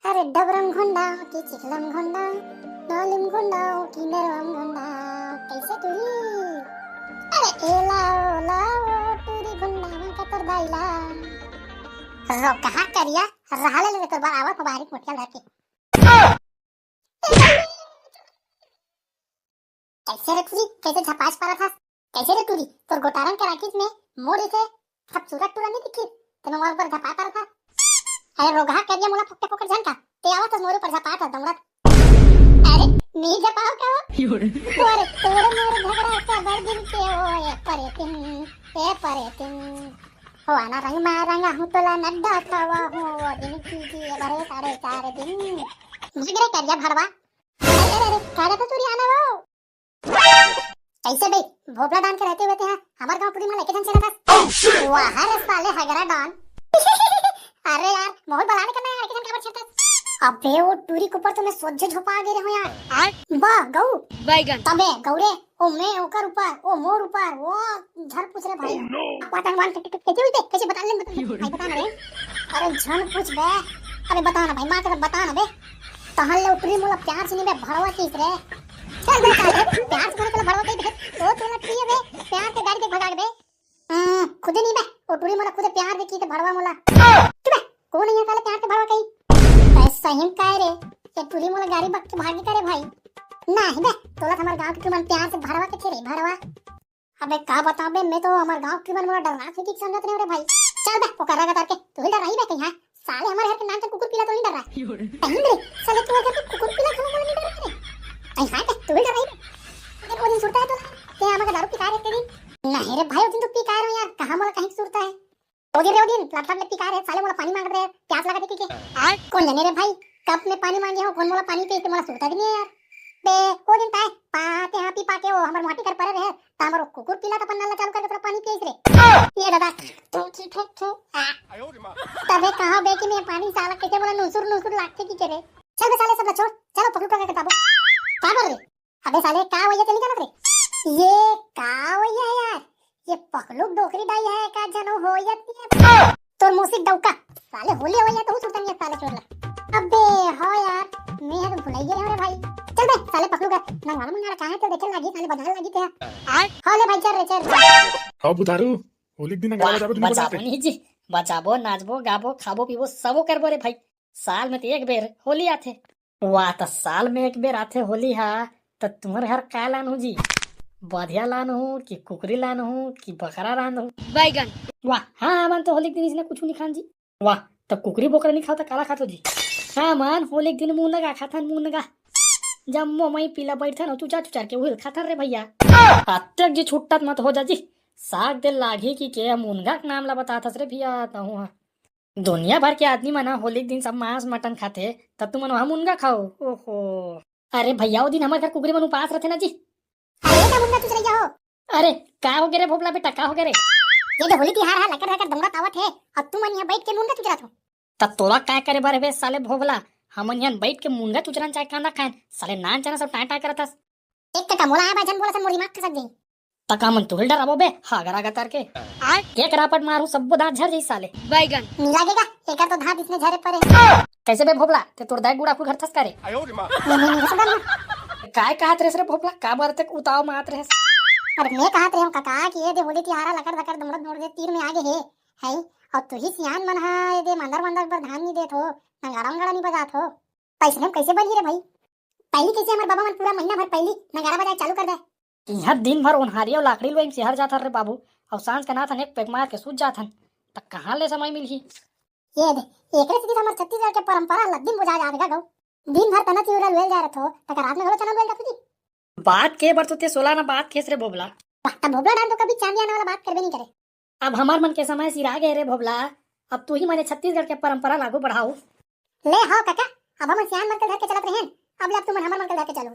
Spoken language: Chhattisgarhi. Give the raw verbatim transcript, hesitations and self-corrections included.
अरे डबरम घुंडा की चिखलम घुंडा, नौलिम घुंडा की नरवम घुंडा, कैसे टूरी? अरे एला ओला ओ टूरी घुंडा में कतर दाइला। रो कहाँ करिया, रहा ले तोर बार आवत बाहरी मोटिया लड़के। कैसे रे टूरी, कैसे झपास पारा था? कैसे रे टूरी, तोर गोटारन के राखीस में मोर जैसे खूबसूरत टूरा नहीं दिखी? तने मोर पर झपा पारा था। अरे रोगहा करिया मोला फुकटे फोकट जान का, ते आवत मोर ऊपर झपा था दौड़त। अरे नहीं झपाओ का हो? अरे तोरे मोर झगड़ा का बड़ दिन के ओ ए परे दिन, ए परे दिन। हो आना रंग मा रंगा हूँ तोला नड्डा खावा हूँ वो दिन की जी भरे साढ़े चार दिन। झगड़े करिया भड़वा। अरे अरे अरे, काला तो टूरी आना वो। कैसे बे, भोपला डान के रहते हुए ते हैं, हमार गांव टूरी मा लेके जन चला था। वाह रे साले हगरा डान। अरे यार, माहौल बलाने करना यार, लेके जन काबर छेड़ता। अबे वो टूरी के ऊपर तो मैं सोझे झोपा आ गए रहो यार। आय? वाह गऊ। बैगन। तबे गौरे, ओ मैं ओकर ऊपर, ओ मोर ऊपर, ओ झर पूछ रे भाई। पतंग मान टिक टिक कैसे हुई बे? कैसे बता ले, बता ले। भाई बता ना रे। अरे झन पूछ बे। अबे बता ना भाई, माँ के बता ना बे। तहन ले ओ टूरी मोला प्यार से नहीं बे भड़वा की रे। चल बे साले, प्यार से बोले चलो भड़वा कही बे। ओ तोला प्रिय बे, प्यार के गाड़ी के भगा के बे। हम्म, खुदे नहीं बे, ओ टूरी मोला खुदे प्यार दे की ते भड़वा मोला। तू बे, कौन है ये साले प्यार के भड़वा कही? ऐसा ही काय रे, ये टूरी मोला गाड़ी बक के भागी करे भाई। नहीं बे, तोला तो हमारे गांव के मन प्यार से भड़वा के थे रे, भड़वा। अबे का बताओ बे, मैं तो हमारे गांव के मन मोला डरना थे कि संगत ने रे भाई। चल बे, ओकर रगा तार के, तू ही डराई बे कहीं, हाँ? साले हमारे घर के नाम के कुकुर पीला तो नहीं डर रहा है। कहीं रे, साले तू घर के कुकुर पीला खाने वाला नहीं डर रहा है। कहीं हाँ बे, तू ही डराई बे। अरे वो दिन सुरता है तो, ते हमारे दारू पी का रहे थे दिन? नहीं रे भाई, वो दिन तो पी का रहे हो यार, कहाँ मोला कहीं सुरता है? ओ दिन रे, ओ दिन, प्लेटफॉर्म में पी का रहे, साले मोला पानी मांग रहे, प्यास लगा देखी के। आय? कौन जाने रे भाई, कप में पानी मांगे हो, कौन मोला पानी पिए, मोला सुरता भी नहीं है यार। बे, ओ दिन ताए, पाते हाँ पी पाके वो हमारे मोटी कर पड़े रहे, ता हमारो कुकुर पीला तो पन्ना ला चालू करके तोला पानी पिए रे। ये दादा, तू की ठोक ठोक, आ। तबे कहा बे कि मैं पानी साला कैसे मोला नुसुर नुसुर लागते की करे। चल बे साले सब ला छोड़, चलो पकड़ू पकड़ के ताबो। का बोल रे? अबे साले, का होइया तेली जानत रे? ये का होइया है यार? ये पकलू डोकरी डाई है, का जनो होइया ती है। तोर मौसी डौका, साले होली होइया तो हूँ सुरता नहीं है साले चोरला। अबे हो यार, मैं है तो भुलाई गया रे भाई। चल बे साले पकलू का नंगाड़ा मंगाड़ा कहाँ है, चल देखे लागी साले बजाने लागी थे। आय? हो ले भाई, चल रे, चल। हाँ बुधारू, होली के दिन नंगाड़ा बजाबो तो नहीं बजाबो बजाबो। नहीं जी, बजाबो, नाचबो, गाबो, खाबो, पीबो, सबो करबो रे भाई। साल में तो एक बेर होली आथे। वाह, त साल में एक बेर आथे होली हा, त तुम्हर घर का लानहू जी? बधिया लानहू कि कुकरी लानहू कि बकरा लानहू? बैगन। वाह, हाँ, हमन तो होली के दिन इसने कुछ नहीं खान जी। वाह, त कुकरी बोकरा नहीं खाओ त काला खाथो जी? हमन होली के दिन मुनगा खाथन, मुनगा। जम्मो मई पीला बैठथन अउ चुचा चुचार के उहिल खाथन रे भैया। अतेक जी छुट्टत मत हो जा जी। साग दे लागी कि के मुनगा के नाम ला बताथस रे भैया, तहूँ हा। दुनिया भर के आदमी मन ह होली के दिन सब मांस मटन खाथे, त तुमन वहां मुनगा खाओ? ओहो। अरे भैया, ओ दिन हमर घर कुकरी मन उपास रथे ना जी। अरे का मुनगा चुचरैया हो? अरे का हो गे रे भोभला बेटा, का हो गे रे? ये तो होली तिहार हा, लकर लकर दौड़त आवत हे, अउ तुमन यहाँ बैठ के मुनगा चुचरत हो। त तोला काय करे बर हवे साले भोभला? हमन यहाँ बैठ के मुनगा चुचरन चाहे कांदा खाएन, साले नान चना सब टाय टाय करत हस। एक कटा मोला आए बा, झन बोला सन, मोर दिमाग खसक जाही। त का मन तुहिल डराबो बे, हागर आगर तार के? आय? के करापट मारू, सब्बो दांत झर जाई साले। बैगन। नी लागेगा, एकर तो दांत इसने झरे पड़े। कैसे बे भोभला, ते तोर दाई गुड़ाखू घर थस का रे? ये नहीं, नहीं, सुन ना। काय कहत रेस रे भोभला, का बर ते उताव मात रेस? अरे मैं कहत रहे हूँ काका कि ये दे होली तिहारा लकर दकर दमड़त दमड़त तीर में आगे हे, है? और तू ही सियान मन हा ये दे मंदर मंदर पर ध्यान नहीं देत हो, नंगाड़ा मंगाड़ा नहीं बजात हो। पैसे में कैसे बनी रे भाई? पहली कैसे हमारे बाबा मन पूरा महीना भर पहली नगाड़ा बजाए चालू कर दे। इहाँ दिन भर ओन्हारी अउ लाकड़ी लुआई में शहर जात हर रे बाबू, अउ सांझ के नाथन एक पैक मार के सूत जात हन, त कहाँ ले समय मिलही? ये दे, एकरे सेती हमर छत्तीसगढ़ के परंपरा लद्दी में बुझा जात गा गऊ। दिन भर तना चिउरा लुएल जा रथो, तका रात में घलो चना लुएल जाथे जी। बात के बर तो ते सोला ना बात खेस रे भोभला। वाह, त भोभला डान तो कभी चांदी आने वाला बात करबे नहीं करे। अब हमार मन के समय सिरा गए रे भोभला, अब तू ही मने छत्तीसगढ़ के परंपरा लागू बढ़ाऊ। ले हो काका, अब हम सियान मन के धर के चलत रहेन, अब ले अब तुमन हमर मन के धर के चलो।